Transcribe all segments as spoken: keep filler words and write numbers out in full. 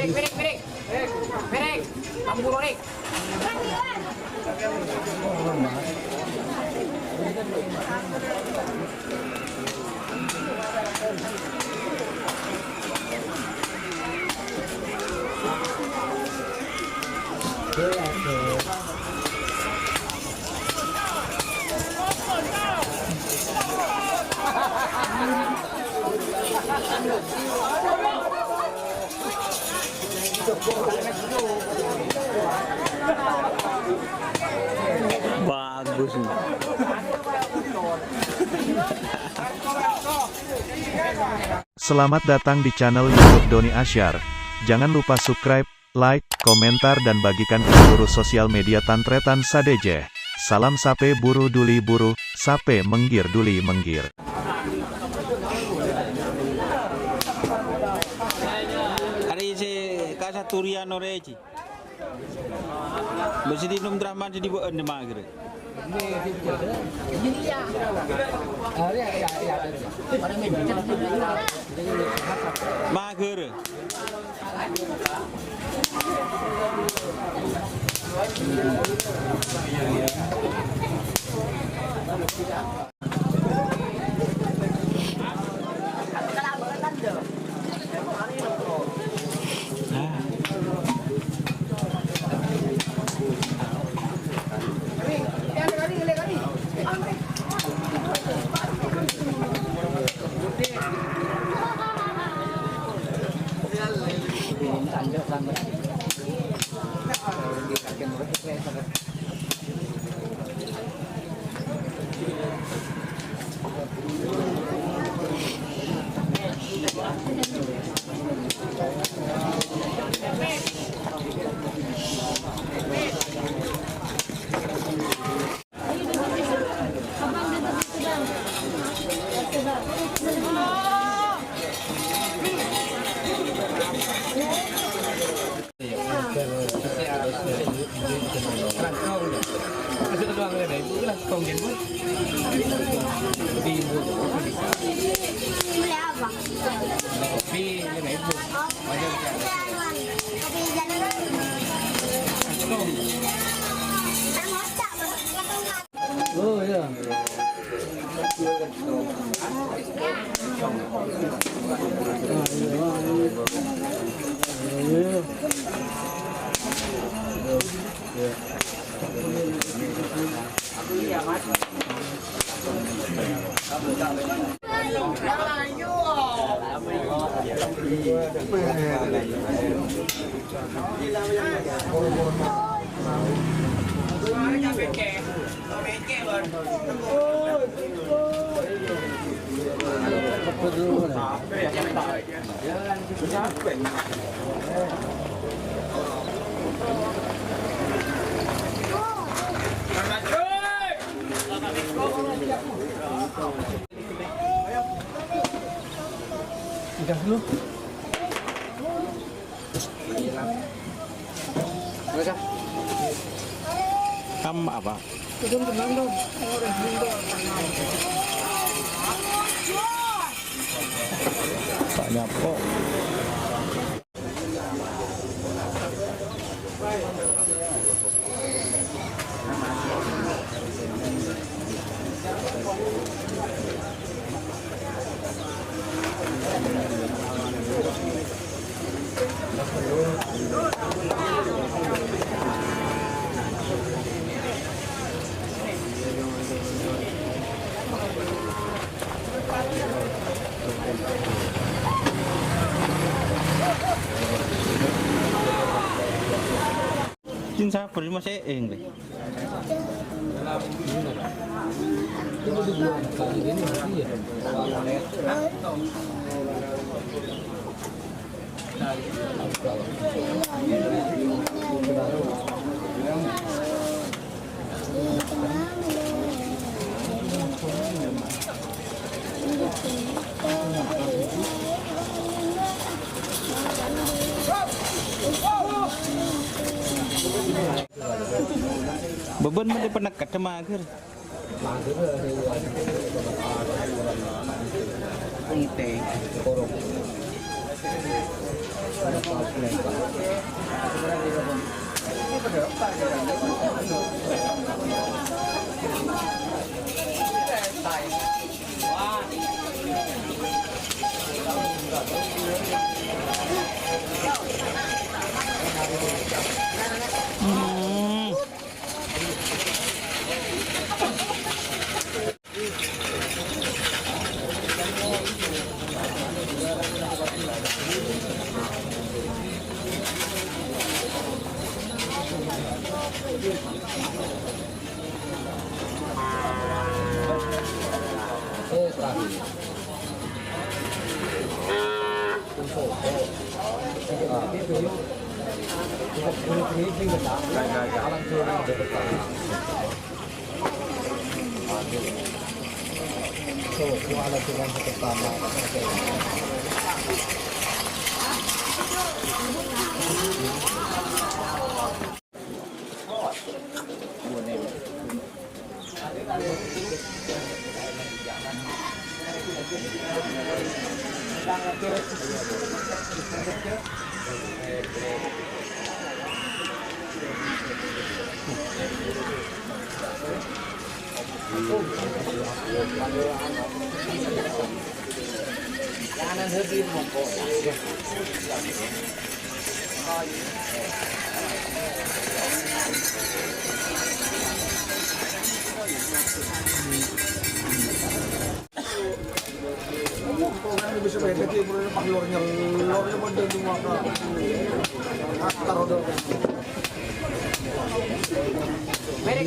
Miring, miring. Miring. Kamu guru nih. Bagus nih. Selamat datang di channel YouTube Doni Asyar. Jangan lupa subscribe, like, komentar, dan bagikan ke seluruh sosial media tan-tarètan sadhâjâ. Salam sapè buru duli buru, sapè mènggir duli mènggir. Arè sè kasaturian orèng jiyâ. Bâ' sè dinum Abdurrahman sè dibâ'ân dâ' maghârâ. Maghârâ. Oh, iya. Kam apa? Banyak kok. Cin sabar, Mas Eeng, lè. Bâbâna mènta pènèkka' dâ' maghâr. Ente. Piring,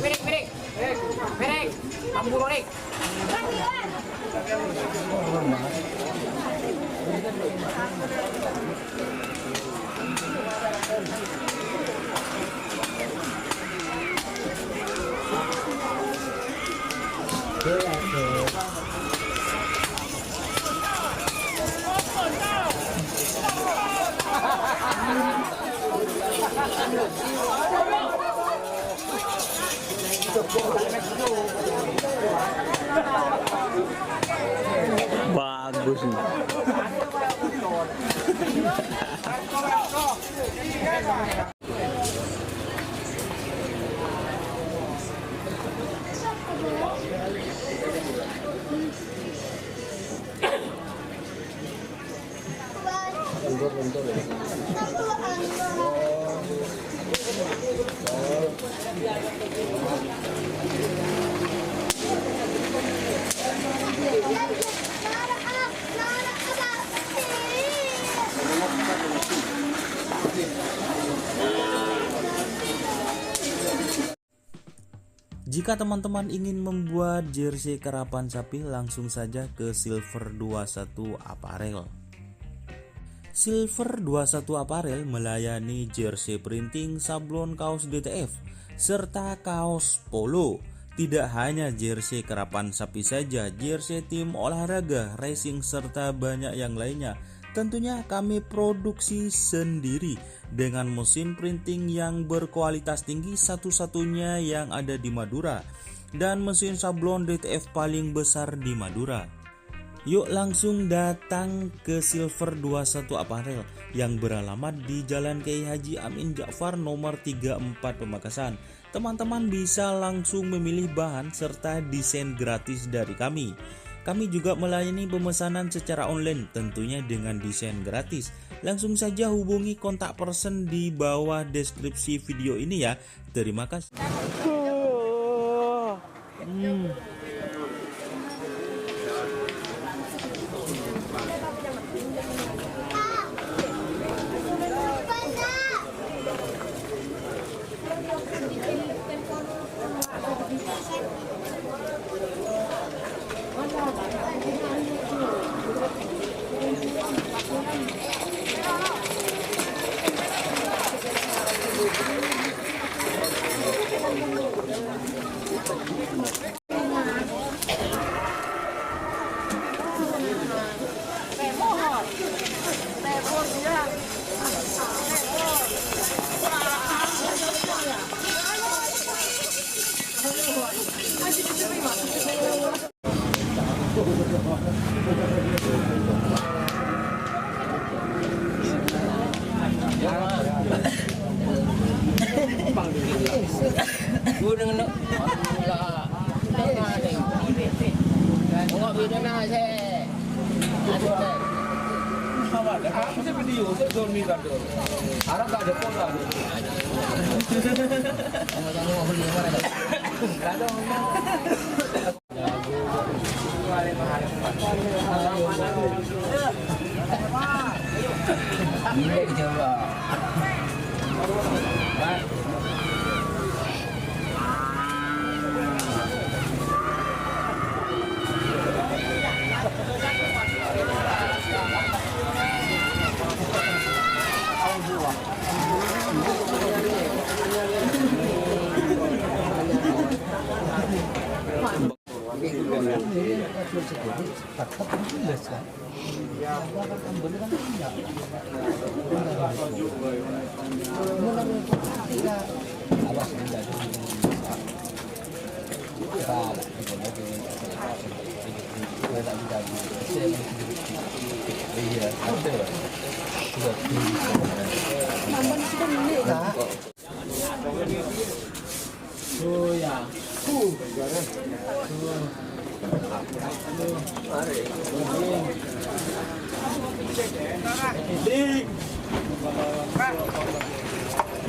piring, piring. Piring. Ampun, Rik. Bagus nih. Jika teman-teman ingin membuat jersey karapan sapi, langsung saja ke Silver dua satu Apparel. Silver dua satu Apparel melayani jersey printing, sablon, kaos D T F, serta kaos polo. Tidak hanya jersey karapan sapi saja, jersey tim olahraga, racing, serta banyak yang lainnya. Tentunya kami produksi sendiri dengan mesin printing yang berkualitas tinggi, satu-satunya yang ada di Madura, dan mesin sablon D T F paling besar di Madura. Yuk langsung datang ke Silver dua satu Apparel yang beralamat di Jalan Kiai Haji Amin Ja'far nomor tiga empat Pamekasan. Teman-teman bisa langsung memilih bahan serta desain gratis dari kami. Kami juga melayani pemesanan secara online, tentunya dengan desain gratis. Langsung saja hubungi kontak person di bawah deskripsi video ini ya. Terima kasih. Hmm.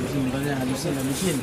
Habisin, habisin, habisin.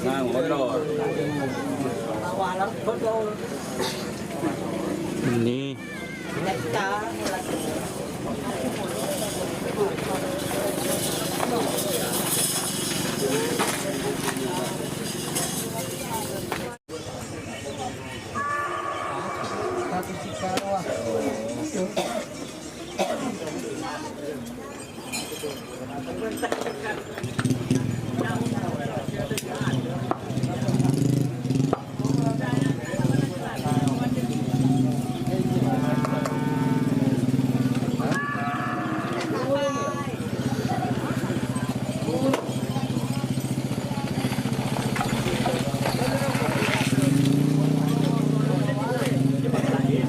Nah, molor. Ini.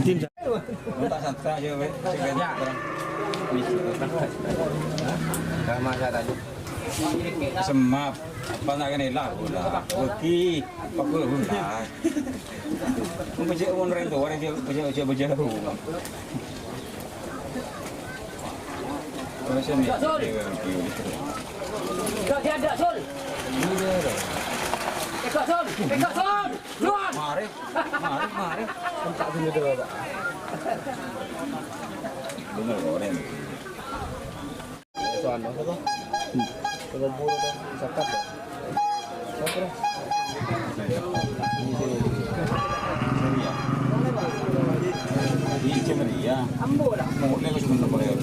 Tim sa- Minta satra ya, weh. Sing banyak orang. Sama saya tadi. Semap. Apa nak kena lah? Udah. Oke. Apa pun lah. Pejek pun orang tua, orang pejek, pejek, pejek. Terus ini. Gak diajak, Sul. Teko, Sul. Teko, Sul. Keluar. Mari. Mari, mari. Entak dulu dulu, Pak. Bener, goreng. Soalnya apa? Kalau buru kan zakat ya. Siapa? Ini sini. Ini sini ya. Ambo lah. Mau dia ke sini boleh.